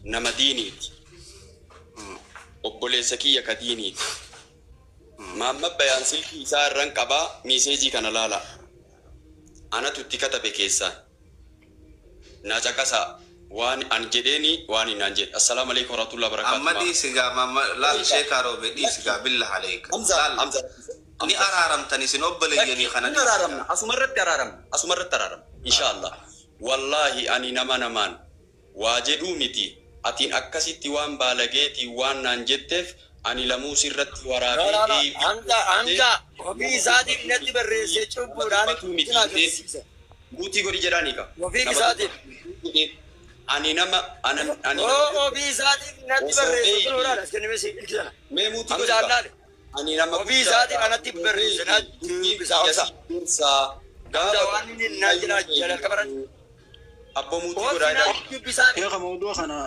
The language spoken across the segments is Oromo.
Nama diiniiti. Obboleessa kiyya ka diiniiti. Maamma Bayaan silkii isaa irran qabaa, message kana laala. Anatu itti katabe keessaan. Na caqasaa, waan an jedheeni waan inni an jedhe. Assalaamu alaikum warahmatullahi wabarakatuh. Amma dhiisi gaa, mamma, laal, sheekaa Roobe, dhiisi gaa, billah aleeka. Hamza. Laal. Hamza. Ni araaramtan isin obboleeyyanii kana. Ni araaramna, asumarratti araaramna, asumarratti araaramna insha Allah. Wallaahi ani nama namaan waa jedhuu miti. Atiin akkasitti waan baalageetii waan naan jetteef ani lamuu sirratti No, waraabee no, no. eebii Hamza, Hamza. Ofii isaatiif natti barreessee cubbuudhaan dubbatuu miti itti jedhee agarsiisa. guutii godhi jedhaanii ka Ofii nama isaatiif. jedhee ani nama ani ani Oo, ofii isaatiif natti osoo barreesse eebii kunuudhaan as kenname si ilkisana. Mee muutii godhi Hamza ka allaale. ani nama Ofii isaatiin anatti barreesse na dubbisaa obsa. gorsaa Hamza gaafa waan inni naan jedhaa jalqaba irratti. Abboo, muutii Obsi godhaa na jedhaa. dubbisaa. Sheekha, mawduu kana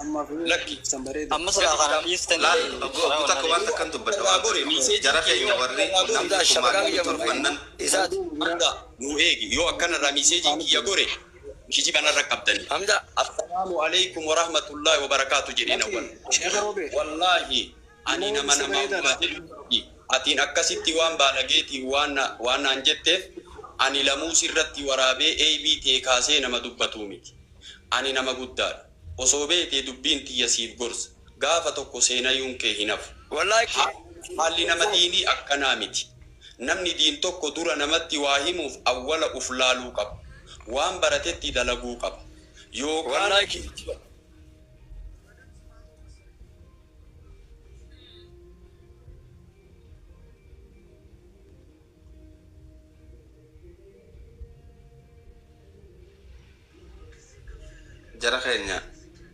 ammaaf Lakki. ibsan bareeda. Amma silaa kana dhiistanii Laal, oggu takka waan takkan dubbadha waan Gore message jara keenya warri namni Hamza kumaa shabakaa dhibbi kiyya torbannan isaati. Hamza, nu eegi, yoo akkanarraa messageiin kiyya gore kijibanarra qabdanii. Hamza. Assalaamu alaikum warahmatullahi wabarakaatu jedheen awwal. Sheekha Roobe. Wallaahi ani Immoo nama ibsa namaa bareedaadha. waa jedhu miti. Atiin akkasitti waan baalageetii waan naan jetteef ani lamuu sirratti waraabee eebii tee kaasee nama dubbatuu miti. Ani nama guddaadha. Osoo beetee dubbiin tiyya siif gorsa. Gaafa tokko seenayuun kee hin hafu. Wallaahi. Haalli nama diinii akkanaa miti. Namni diin tokko dura namatti waa himuuf awwala uf laaluu qaba. Waan baratetti dalaguu qaba. Yookaan Wallaahi. Jara keenya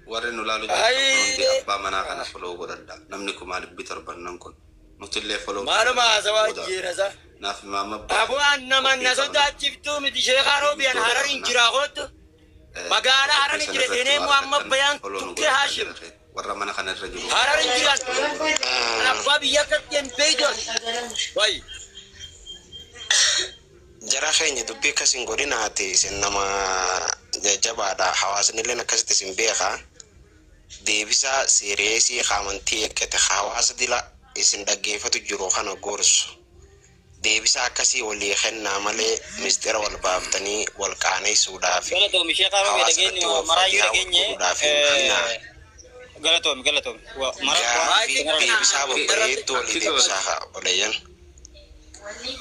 warri nu laalu jirtan kun hundi Ayi. abbaa manaa kana follow godhadha. Namni 700,000 kun nutillee follow Maaluma haasawaa booda jeerasa. naaf imaama Aboo, an nama na sodaachiftuu miti. Sheekaa Roobiyaan Hararin jira kootu. Magaalaa Hararin jira seenee Muhammad Bayaan tukkee Haashim. Warra mana kana irra jiru. Hararin jiran. An abbaa biyya akkatti hin beeytu. Wayi. Jara keenya, dubbii akkas hin godhinaati. Isin nama jajjabaadha, hawaasni illee akkasitti isin beeka. Deebisaa serious amantii eeggate, hawaasa dila isin dhaggeeffatu jiru kana gorsu deebisaa akkasii walii kennaa malee mistira wal baaftanii wal qaaneessuudhaaf Galatoomi, sheekaa Roobee. hawaasa Dhageenye irratti wal maraayyuu fadiyaa wal dhageenye. godhuudhaaf hin hiinaa. Galatoomi, galatoomi. Gaafii deebisaa babbareedduu walii deebisaa haa obboleeyyan.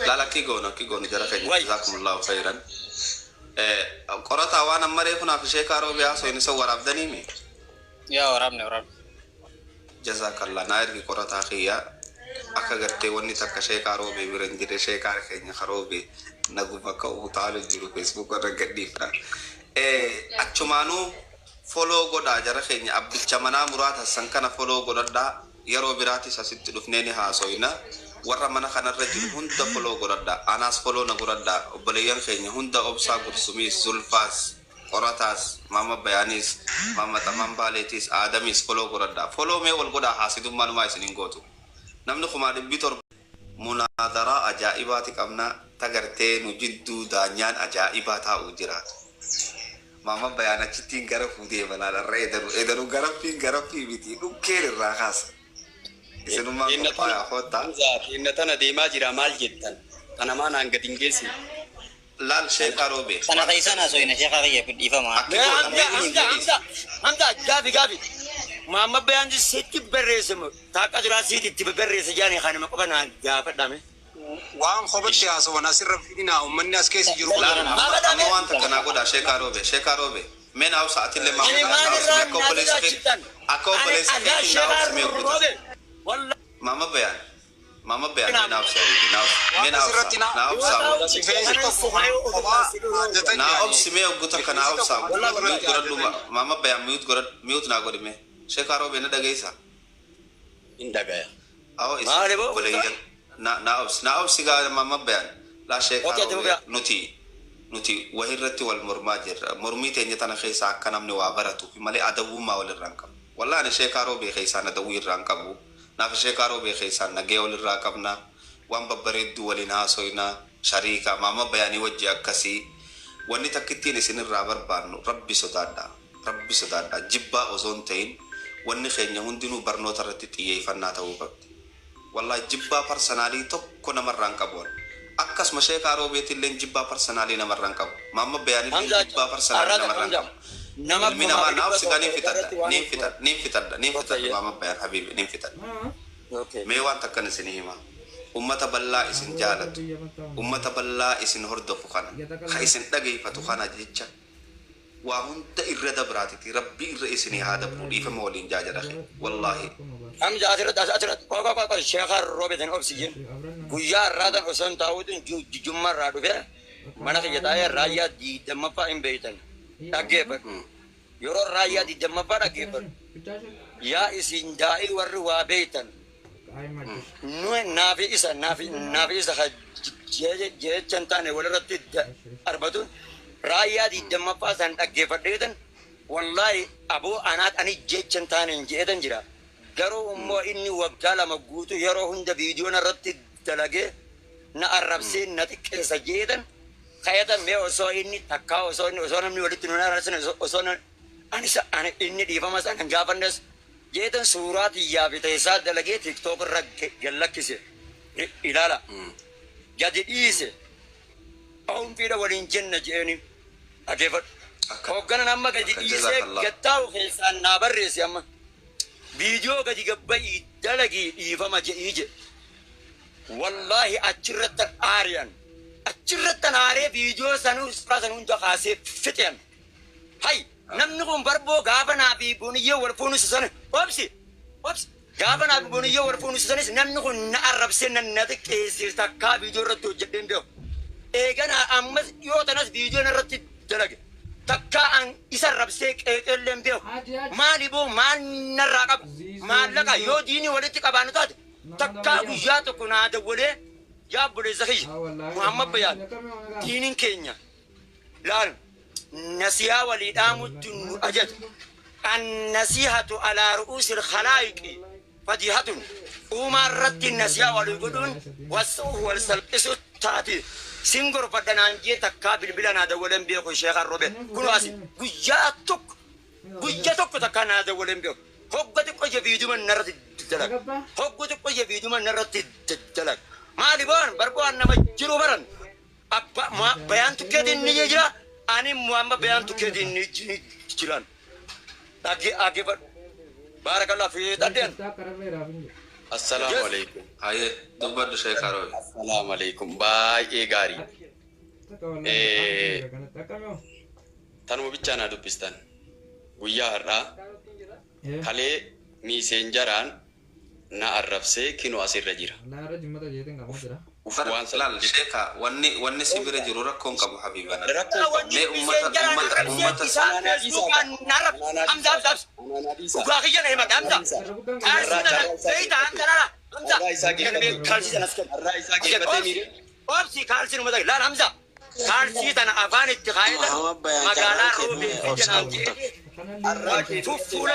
Laal, akki goonu jara keenya. Wayi. Jazaakumullahu khairan. Qorataa, waan amma reefu naaf sheekaa Roobee haasoo inni san waraabdaniimi. Yaa, waraabne, waraabne. Jazaakallah. Naa ergi, qorataa kiyya. Akka gartee wanni takka sheekaa Roobee bira hin jirre, sheekaa keenya karoobee naguma akka utaalu jiru Facebook irra gadhiifna. Achumaanuu follow godhaa jara keenya, abbicha manaa muraata san kana follow godhadhaa. Yeroo biraatis asitti dhufnee ni haasoyna. Warra mana kanarra jiru hunda follow godhadhaa, anaas follow na godhadhaa. Obboleeyyan keenya hunda, Obsaa Gursumiis, Zulfaas, Qorataas, Mama Bayaaniis, Mama Xamaan Baaleetiis, Aadamiis follow godhadhaa. Follow mee wal godhaa. Haasidummaa isin hin gootu. Namni 700,000 munaadaraa ajaa'ibaati qabna tagartee nu jidduu daanyaan ajaa'ibaa taa'u jiraatu. Mama Bayaan achittiin gara fuudhee balaadharra edanu edanu garaffiin garaffii miti, dhukkeen irraa kaasa. Isinummaan qophaayaa hoottaa. Inna tana deemaa jira, maal jettan? Kana maanaan gadi hin geessine. Laal, sheekaa Roobee. Sana keessaan haasofina, sheekaa kiyya, dhiifama. Akki Mee goona Hamza, mee Hamza, Hamza, Hamza, gaafi, gaafi. Muhammad Bayaan sitti barreesse moo taaqqa duraa siit itti barreesse jaanii kanuma qofa naan gaafadhame. Waan kophatti haasawan asirra fidinaa, uummanni as keessa jiru kun. Laal, amma waan takka naa godhaa, sheekaa Roobee, sheekaa Roobee. Mee naa obsa, atillee Ani maama maal naa obsi irraa akka na obboleessa kee sodaachiftan? akka Ani obboleessa agaa keetiin naa sheekaa obsi mee guuta. Roobe. Wallahi. Mama Bayaan. Mama Bayaan, mee naa obsi habibi, naa obsi. Mee Waan naa obsa asirratti na naa obsa. rifeensi tokko kophaa hojjetan Naa jaanii. obsi mee oggu takka naa Rifeensi obsa. tokko Mute irratti godhadhu. hojjetan. Mama Bayaan, mute godhadhu, mute naa godhi mee. Sheekaa Roobee, na dhageessa. Hin dhagaya. Awo isin Maali boo? obboleeyyan na naa obsi, naa obsi gaa Mama Bayaan. Laa, sheekaa Okay, Roobee, Itoophiyaa. nuti wahirratti wal mormaa jirra. Mormii teenya tana keessa akka namni waa baratuuf malee adawwummaa walirraa hin qabu. Wallaahi ani sheekaa Roobee keessaan adawwii irraa hin qabu. Naaf sheekaa Roobee keessaan nagee walirraa qabna. Waan babbareedduu waliin haasoyna. Shariika Maama Bayaanii wajji akkasii. Wanni takkittiin isinirraa barbaannu, rabbi sodaadha. Rabbi sodaadha. Jibbaa osoo hin ta'in wanni keenya hundinuu barnoota irratti xiyyeeffannaa ta'uu qabdi. Wallahi jibbaa personal tokko namarraa hin qabu. Akkasuma sheekaa roobeetillee jibbaa personal namarraa hin qabu. Maamma bayaanillee Hamza jibbaa personal arrata namarraa hin Hamza qabu. nama Ilmi kumaa namaa fi naaf dhibba sigaa tokko niin fixadha irratti waan niin fixadha niin fixadha niin Okay, fixadha maamma bayaan habiibi niin fixadha. okay. Mee waan takkan isinii hima. Ummata bal'aa isin jaalatu, ummata bal'aa isin hordofu kana, ka isin dhageeffatu kana jecha waa hunda irra dabraatiti rabbi irra isinii haa dabru dhiifama waliin jaajadha. Wallaahi. Hamza asirratti asirratti qoy qoy qoy qoy sheekha roobeetiin obsi guyyaa har'aatan osoo hin taa'uutiin jumma irraa dhufe mana kiyya taa'ee raayyaa 20ffaa hin beeytan dhaggeeffadhu. Yeroo raayyaa 20ffaa dhaggeeffadhu yaa isin daa'ii warri waa beeytan nu naafi isa naafi naafi isa ka jecha hin taane walirratti arbatu raayyaa 20ffaa san dhaggeeffadheetan wallaahi aboo anaat ani jecha hin taane hin jeetan jira. Garuu immoo inni waggaa 2 guutuu yeroo hunda viidiyoon irratti dalagee na arrabsee na xiqqeessa jeetan kayatan mee osoo inni takkaa osoo inni osoo namni walitti nu arrabsine osoo ani ani inni dhiifama sana hin gaafannes jeetan suuraa xiyyaa fi teessaa dalagee TikTok irra gallakkise ilaala gadi dhiise oomfiidha waliin jenna jeeni dhaggeeffadhu. Hoogganan amma gadi dhiisee Jazakallah. gattaa'u keessaan naa barreesse amma. Viidiyoo gadi gabba'ii dalagii dhiifama je'ii jedhe. Wallaahi achirrattan aari'an. Achirrattan aaree viidiyoo sanuu suuraa sanuu hunda kaasee fixean. Hay namni kun barboo gaafa naa fi buniyyee wal fuunusu sana obsi obsi gaafa naa fi buniyyee wal fuunusu sanis namni kun na arrabsee na na xiqqeesse takkaa viidiyoo irratti hojjedheen beeku. Eegana ammas dhiyoo tanas viidiyoo irratti dalage. Takkaa an isa arrabsee qeeqeellee hin beeku. Maali boo maal narraa qaba? Maallaqa yoo diinii walitti qabaannu taate takkaa guyyaa tokko naa dawwalee yaa obboleessa kiyya Muhammad Bayaan diiniin keenya laal nasihaa walii dhaamutti nu ajaja. Annasihatu alaa ru'uusil khalaayiqi fadihatun uumaa irratti nasihaa walii godhuun wal salphisu taati. Sin gorfadha naan jee takkaa bilbila naa dawwaleen beeku sheekan robe kunoo asi guyyaa tokko takkaa naa dawwaleen beeku. Hogga xiqqoo ija viidiyoo narratti dalaga. Hogga xiqqoo ija viidiyoo narratti dalaga. Maali boon barboon nama jiru baran abba bayaan tukkeetiin ni jira ani muhamma bayaan tukkeetiin ni jiran. Dhaggeeffadhu. Baarakallah fi xaddeen. Assalaamu alaikum. Hayyee dubbadhu sheekaa roobe. Assalaamu alaikum. Baay'ee gaarii. Tanuma bichaa naa dubbistan. Guyyaa har'aa kalee miiseenjaraan na arrabsee kinoo asirra jira. Uf waan Laal sheekaa wanni si bira jiru rakkoon qabu habiibana. Rakkoon qabu. Mee ummata ummata ummata Isaan Feesbuukaan narra Hamza Hamza Hamza. Dhugaa kiyya na himata Hamza. Kaalsii tana beeyta Hamza lala Hamza. Har'aa isaa geeffatee Kaalsii tana as kenna. Har'aa isaa geeffatee miire. Obsi kaalsii nu mata laal Hamza. Kaalsii tana afaan itti kaayetan Muhammad Bayaan magaalaa carraan roobee kennee fi janaan obsaa jedhee Har'aa geeffatee fuula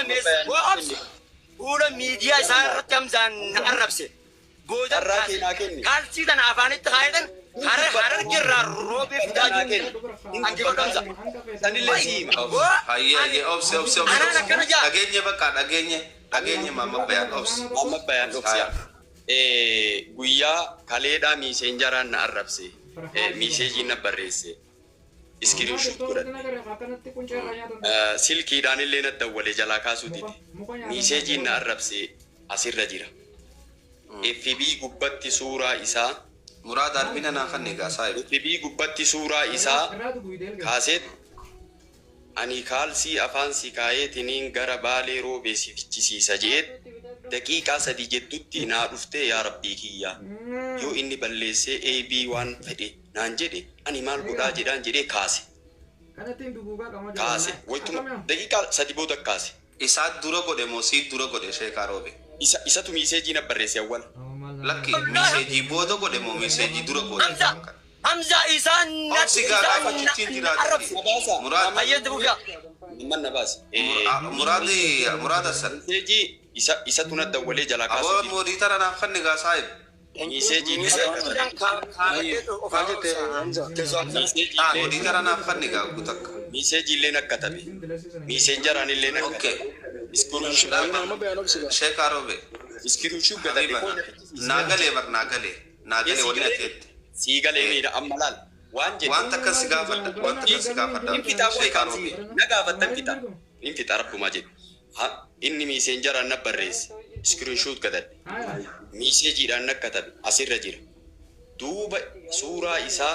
obsi fuula miidiyaa isaa irratti Hamzaan na arrabse. Booda Har'aa kee naa kenni. kaalsii tana afaanitti kaayetan harargeerraa roobee fidaa jiru. Dhaggeeffadhu Hamza. Sanillee si hima. Hayyee hayyee obsi obsi obsi. Anaan akkana jaa. Dhageenye bakka dhageenye dhageenye maamma bayaan obsi. Muhammad Bayaan obsiya. Guyyaa kaleedhaa miiseenjaraan na arrabse. Miiseejiin na barreesse. Iskiriinshuut godhadhe. Silkiidhaan illee na dawwale jalaa kaasuu dide. Miiseejiin na arrabse asirra jira. FB gubbatti suuraa isaa Muraad albina naa kan egaa saayib. FB gubbatti suuraa isaa kaaseet ani kaalsii afaan si kaayeetiniin gara baalee roobee si fichisiisa jeet daqiiqaa 3 jeddutti naa dhuftee yaa rabbii kiyya yoo inni balleessee AB waan fedhe naan jedhe ani maal godhaa jedhaan jedhee kaase kaase waytuma daqiiqaa 3 booda kaase Isaa dura godhe moo sii dura godhe sheekaa roobe? isatu miiseejii na barreesse awwala. Lakki miiseejii booda godhe moo miiseejii dura godhe? Hamza Hamza isaan Obsi gaa gaafachuutiin jiraatu. Muraad Hayyee buufyaa. Mamman na baase. Muraadi Muraad Hassan. Miiseejii isatu na dawwalee jalaa Aboo kaasuu dide. mootii tana naaf kan egaa saayib. Miiseejii Hamza. Mootii tana naaf kan egaa guutakka. Message illee akka tabe. Messengeraan illee akka Okay. tabe. Screenshot Sheekaa Roobee. screenshot gadadhe. Habiba naa galee bar naa galee wanni ati jette. Sii galee miidha amma laal. Waan jedhu. Wanta akkas si gaafadha wanta akkas si gaafadha Hin fixaa qoy Sheekaa Roobee. na gaafattan fixa. Hin fixa rabbumaa jedhu. Inni messengeraan na barreesse. Screenshot gadadhe. Messageiidhaan na katabe asirra jira. Duuba suuraa isaa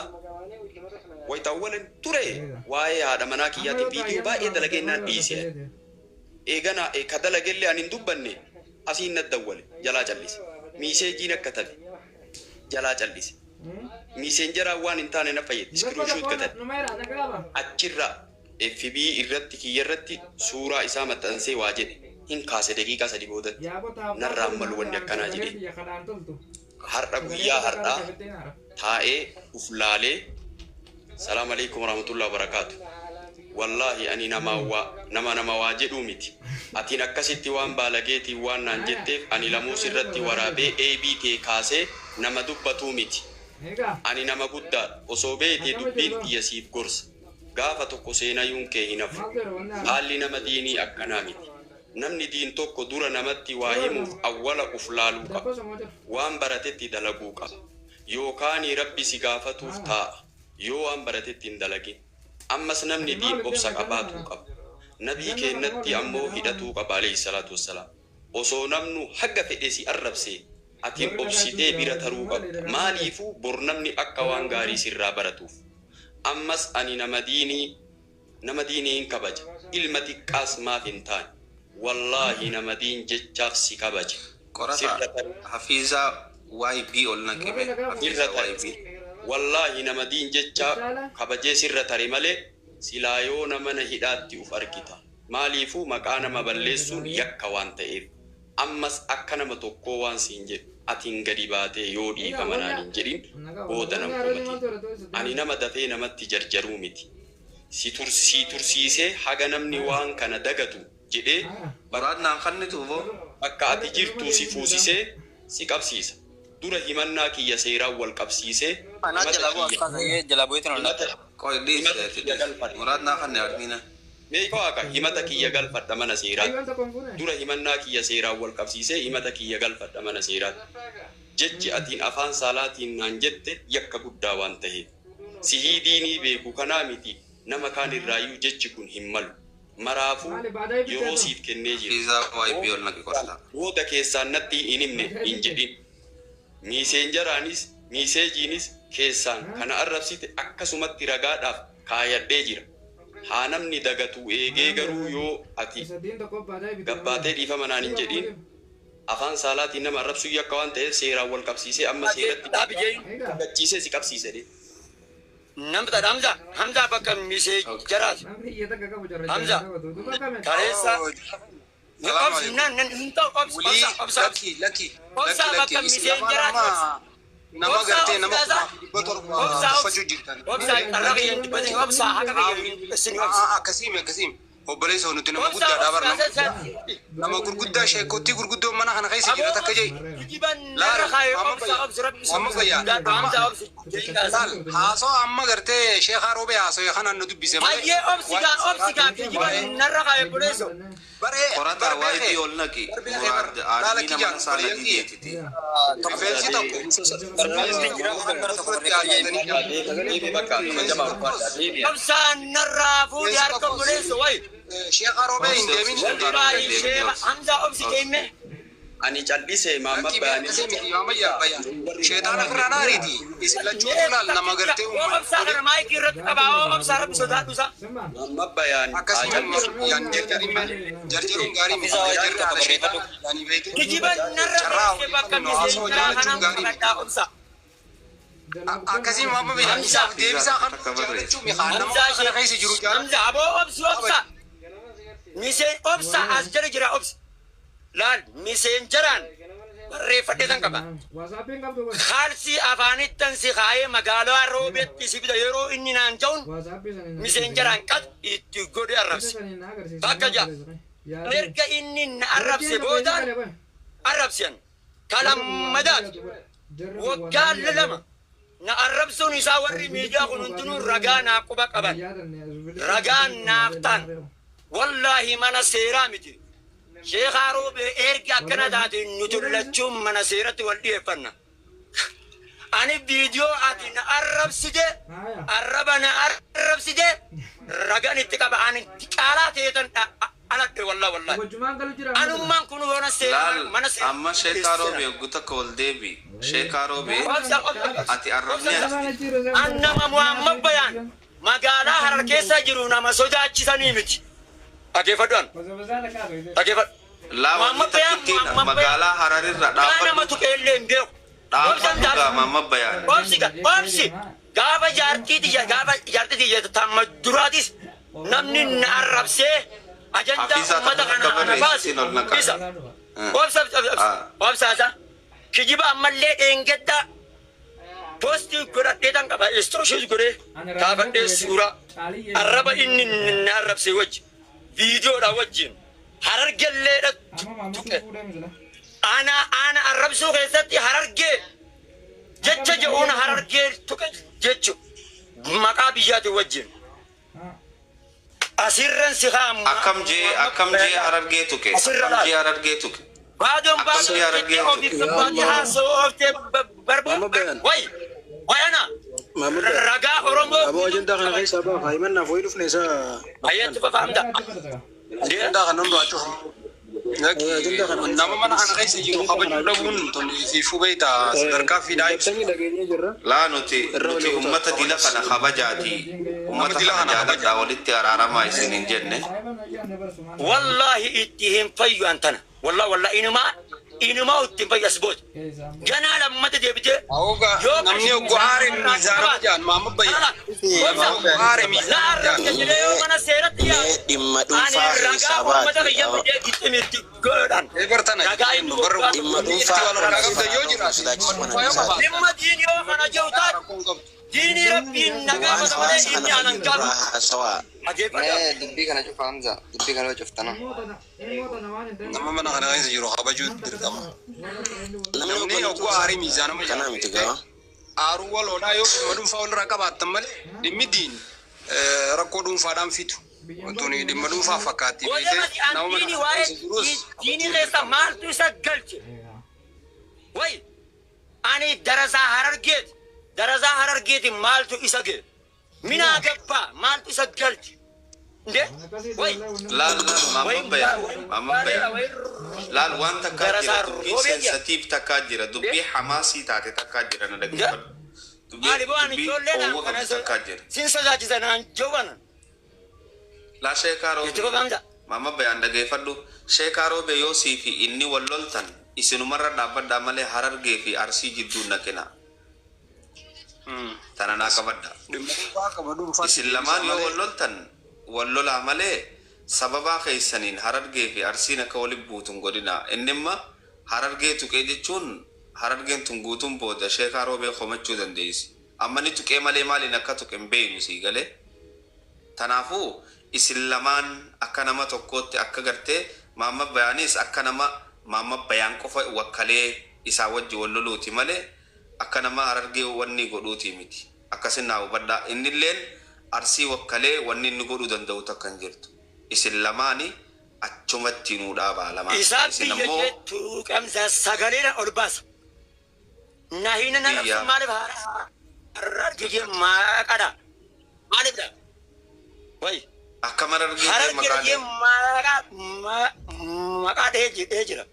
wayitaawwalan ture waa'ee haadha manaa kiyyaatiin viidiyoo baay'ee dalagee dhiise. Eegana ka dalagellee ani hin dubbanne asiin na dawwale jalaa callise. Messageiin akka tabe jalaa callise. Messengeraan waan hin taane na fayyade. Screenshot gadadhe. Achirra FB irratti kiyya irratti suuraa isaa maxxansee waa jedhe. Hin kaase daqiiqaa 3 boodatti. Narraan malu wanni akkanaa jedhe. Har'a guyyaa har'aa taa'ee uf laalee, salaam alaikum warahmatullahi wabarakaatu. Wallaahi ani nama waa nama nama waa jedhuu miti. Atiin akkasitti waan baalageetiin waan naan jetteef ani lamuus irratti waraabee AB tee kaasee nama dubbatuu miti. Ani nama guddaadha. Osoo beetee dubbiin kiyya siif gorsa. Gaafa tokko seenayuun kee hin hafu. Haalli nama diinii akkanaa miti. Namni diin tokko dura namatti waa himuuf awwala uf laaluu qaba. Waan baratetti dalaguu qaba. Yookaan Rabbi si gaafatuuf taa'a. Yoo waan baratetti hin dalagin. Ammas namni diin obsa qabaatuu qaba. Nabii keennatti ammoo hidhatuu qaba alayhi salaatu wassalaam. Osoo namnu haga fedhe si arrabsee atiin obsitee bira taruu qabda. Maaliifuu bor namni akka waan gaarii sirraa baratuuf. Ammas ani nama diinii hin kabaja. Ilma xiqqaas maaf hin taane. Wallaahi nama diin jechaaf si kabaja. Qorata Sirra tarii. Hafiizaa YB ol naqime Sirra Hafiizaa tare. YB. Wallaahi nama diin jecha kabajee sirra tare malee silaa yoo nama na hidhaatti uf argita. Maaliifuu maqaa nama balleessuun yakka waan ta'eef. Ammas akka nama tokkoo waan siin jedhu atiin gadi baatee yoo dhiifama naan hin jedhin booda nan komatin. Ani nama dafee namatti jarjaruu miti. Si tursiisee haga namni waan kana dagatu jedhee Muraad naan kannitu boo. Bakka ati jirtu si fuusisee si qabsiisa. Dura himannaa kiyya seeraan wal qabsiisee Anaa himata jalaa bu'aa kiyya akkas jalaa bu'eetu na himata Qoy himata dhiisi kiyya dhiisi. galfadha. Muraad naa kanni armiina. Meeqa waaqa himata kiyya galfadha mana seeraatti. Dura himannaa kiyya seeraan wal qabsiisee himata kiyya galfadha mana seeraatti. Jechi atiin afaan saalaatiin naan jette yakka guddaa waan ta'eef. Sihii diinii beeku kanaa miti nama kaan irraayyuu jechi kun hin malu. Maraafuu yeroo siif kennee jira. Hafiizaa YB ol naqi qorata. Booda keessaan natti hin himne hin jedhin. Messengeraanis messageiinis keessaan kana arrabsite akkasumatti ragaadhaaf kaayadhee jira. Haa namni dagatu eegee garuu yoo ati gabbaatee dhiifama naan hin jedhin afaan saalaatiin nama arrabsuu yakka waan ta'eef seeraan wal qabsiisee amma seeratti Dhaabi jeen. gachiisee si qabsiise. Namta Hamza Hamza bakka messengeraati. Hamza kaleessa. Salaam Obsi nan nan hin ta'u obsi Wulii obsa obsa. lakki lakki Obsa lakki bakka lakki isin lama messengeraati. nama nama Obsa gartee nama obsa 1700 obsa tuffachuu jirtan. obsa qarra kiyya hin dubbatin obsa haqa kiyya hin dubbatin obsa. Akkasiimi akkasiimi obboleessa nuti nama Obsa guddaadha bar obsa nama nama gurguddaa sheekottii gurguddoo mana kana keessa jira takka jee. Kijiban narra kaaye obsa obsi rabbi Amma fayyaa. Hamza obsi. Laal haasoo amma gartee sheekaa Roobee haasoo kanaan nu dubbise malee. Hayyee obsi gaa obsi gaa kijiban narra kaaye buleeso. Baree Qorata bar YB ol naqi. Muraad armiina mana saala dideetiti. Rifeensi tokko Deebi bakka kabajamaa ulfaadha. Deebi. Obsa narraa fuudhi harka buleeso wayi. Sheekaa Roobee hin deemin hin deemin. Baay'ee sheeka Hamza obsi keenne. Ani callisee maamma Lakkii bayanii akkasii miti ammayyaa bayyaa. Sheexaana ofirraa naariiti. Isin lachuutu laal nama gartee Oo obsaa kana maayikii irratti qabaa oo obsaa rabbi sodaadhu isaa. Maamma bayaan haa akkasii callisu. yaan jarjaruun jarjaruun gaarii miti. Jarjarri haala sheexaana yaanii beekte. Kijiban narra Carraa beekte bakka odeeffannoo haasoo miseenjaraa jaalachuun kanaan gaarii miti. qabadhaa obsa. Akkasii maamma bayyaa isaaf deebisaa kan jaalachuu mi'a nama kana keessa jiru jaalachuu. Hamza aboo obsi obsa. Miseen obsa as jala jira obsi. Laal messengeraan barreeffadhee kan qaba. Kaalsii afaanittan si kaayee magaalaa Roobeetti si fida yeroo inni naan ja'uun messengeraan qad itti godhe arrabse. Bakka ja'a. Erga inni na arrabse boodaan arrabsiyan. Kalammadaati. Waggaa 2 Na arrabsuun isaa warri miidiyaa kun hundinuu ragaa naa quba qaban. Ragaan naaf ta'an. Wallaahi mana seeraa miti. Sheekaa Roobee erga akkana taate nuti lachuun mana seeratti wal dhiyeeffanna. Ani viidiyoo ati na arrabsite, arraba na arrabsite, ragaan itti qaba. Ani caalaa teetan aladhe, wallah wallahi. Anummaan kun yoona seera Laal mana seera. Amma sheekaa Roobee oggu takka ol deebi. Sheekaa Roobee, Obsa, obsa. ati arrabni ati An nama Muhammad Bayaan magaalaa Harar keessa jiru nama sodaachisanii miti. Dhageeffadhu an. Dhageeffadhu. Laa, wanni Muhammad Bayaan takkittiin Muhammad Bayaan magaalaa Hararirra kaa nama dhaabbadhu. tuqeellee hin beeku. Obsan Dhaabbadhu gaa, Muhammad Bayaan. Obsi ga obsi, gaafa jaartii tiyya, gaafa jaartii tiyya tamma duraatis namni na arrabsee ajandaa Hafiizaa ummata takka kana ana barreessi baase siin ol naqa. isa. Obsa, obsa, obsaasa kijiba. Ammallee dheengaddaa poostii godhadhee tan qaba, istrooshiis godhee kaafadhee, suuraa arraba inni na arrabse wajji viidiyoodha wajjin Harargelleedha tuqe. Ana ana arrabsuu keessatti Harargee jecha jedhuun Harargee tuqe jechu maqaa biyyaatiin wajjin asirran si haa. Akkam jee Harargee tuqe? Asirra Akkam jee Harargee tuqe? Baadoon Akkam baadoo jee Harargee jettee tuqe? ofiif baatee haasoo ooftee Muhammad Bayaan. Way way ana Muhammad Bayaan. ragaa Oromoo. Aboo, ajandaa kana keessaa baaf himannaaf wayii dhufne isaa. Baay'eetti fafaamta. Ajandaa kana hundaa cufu. Ajandaa kana Nama mana kana keessa jiru kabajuu dhabuun tun fiifuu beekta sadarkaa fiidhaa ibsu. Dabtanii dhageenyee jirra. Laa, nuti Irra nuti walii ummata dila kana kabajaati. Ummata Nama dila kana kana kabaja. jaaladhaa, walitti araaramaa isin hin jenne. Wallahi itti hin fayyu antana. Wallahi wallahi, inumaa inumaa itti hin fayyu as booda. Ganaa lammata deebitee. Hooga namni oggu aare miizaanama jedhan, Muhammad Bayaan. Aare Na miizaanama arrabse jedhan. jedhee yoo mana seeratti Mee yaadu. dhimma Ani dhuunfaa ragaa keessaa uummata baati. kiyya fidee gixximitti godhan. Bartana Ragaa inni barra Dhimma itti dhuunfaa wal harkaa qabda yoo jiraate sodaachisu dhimma kana dhuunfaa yoo dhiisaati. qabaatte Dhimma diinii yoo kana jiru taate, rakkoo hin qabdu. diinii Rabbiin na Waan gaafata malee hawaasa inni kana anan fayyadu gaafatu. irraa haasawaa. Dhageeffadhaa. Mee dubbii kana cufa, Hamza, dubbii kana cuftana. Nama mana kana keessa jiru kabajuu dirqama. Namni Namni oggu oggu aarii miizaanama kanaa miti gaa. Aaruu waloodhaa yoo dhimma dhuunfaa walirraa qabaattan malee dhimmi diin rakkoo dhuunfaadhaan fitu. Tuni dhimma dhuunfaa fakkaatti. Goda mati an Nama mana diinii kana waa'ee keessa jirus diinii keessa maaltu isa galche? Way ani darasaa Harargeeti. Darasaa Harargeeti maaltu isa gee? Minaa gabbaa maaltu isa galche? Nde? Way Laal laal, Muhammad Bayaan. Muhammad Bayaan. Laal, waan takkaa jira, Darasaa dubbii Roobee jira. sensatiif takkaa jira, dubbii hamaasii taate takkaa jira, na dhaggeeffadhu. Dubbii Maali bo'aan dubbii ijoollee oowwa kana qabdu takkaa jira. sin sodaachisa naan jawwanan. Laa, sheekaa Itti Roobee. fafaamta. Muhammad Bayaan, dhaggeeffadhu. Sheekaa Roobee, yoo sii fi inni wal loltan isinumarra dhaabbadhaa malee Harargee fi Arsii jidduu naqina. Tana naa qabadha. Dhimma dhuunfaa qaba dhuunfaa. Isin lamaan yoo wal loltan wal lolaa malee sababaa keessaniin Harargee fi Arsiin akka waliin buutun godhina. Inni imma Harargee tuqee jechuun Harargeen tun guutuun booda sheekaa Roobee komachuu dandeessi. Amma ni tuqee malee maaliin akka tuqe hin beeknu, sii galee. Kanaafuu isin lamaan akka nama tokkootti akka gartee Muhammad Bayaanis akka nama Muhammad Bayaan qofa wakkalee isaa wajji wal loluuti malee akka nama Harargee wanni godhuuti miti. Akkasin naa hubadhaa. Innilleen Arsii wakkalee wanni inni godhuu danda'u takka hin jirtu. Isin lamaani achumatti nuu dhaabaa lamaan. Isaa Isin biyya ammoo jettu qabsa sagalee ol baasa. Na hina na biyya rabsu maaliif Harargee maqaadha? Maaliifdha? Way akka Harargee ta'e Harargee maqaa jee maqaa maqaa dhahee jira.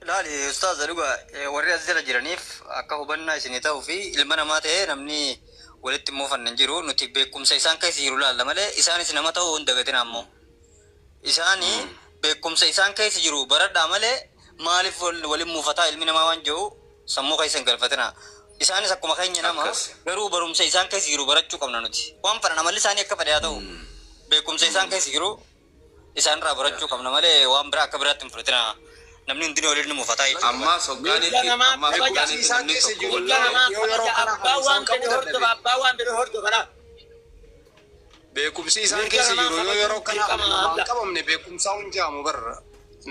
Laali ustaaza, dhuga warri as jala jiraniif akka hubannaa isinii ta'uu fi ilma namaa ta'ee namni walitti muufanne hin jiru. Nuti beekumsa isaan keessa jiru laalla malee isaanis nama ta'uu hin dagatin. Ammoo isaani beekumsa isaan keessa jiru baradhaa malee maaliif waliin muufataa ilmi namaa waan jiru sammuu keessa hin galfatina. Isaanis akkuma keenya nama, Akkas. garuu barumsa isaan keessa jiru barachuu qabna nuti. Waan fedhan amalli isaanii akka fedhe haa ta'u, beekumsa isaan keessa jiru isaan irraa barachuu qabna malee waan biraa akka biraatti hin fudhatina. Namni hundinuu waliin muufataa jechuudha. Ammaa soggaanitti Mirga namaa ammaa kabaja. soggaanitti Isaan namni keessa tokko jiru wal Mirga lolee namaa yoo yeroo kabaja. kana Abbaa isaan waan qabuu fedhe hordofa. dadhabe. Abbaa waan fedhe hordofa. Beekumsi isaan Mirga keessa namaa jiru yoo kabajuun yeroo kana dirqama namaan Hamza. qabamne beekumsaa hin jaamu barra.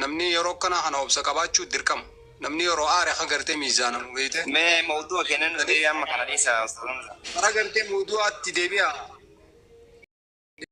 Namni yeroo kana kana obsa qabaachuu dirqama. Namni yeroo aare kan gartee miizaanamu beekte. Mee mawdu'a kennan deebi'ee amma kana dhiisa, Ustaaz Hamza. Bara gartee mawdu'aatti deebi'a.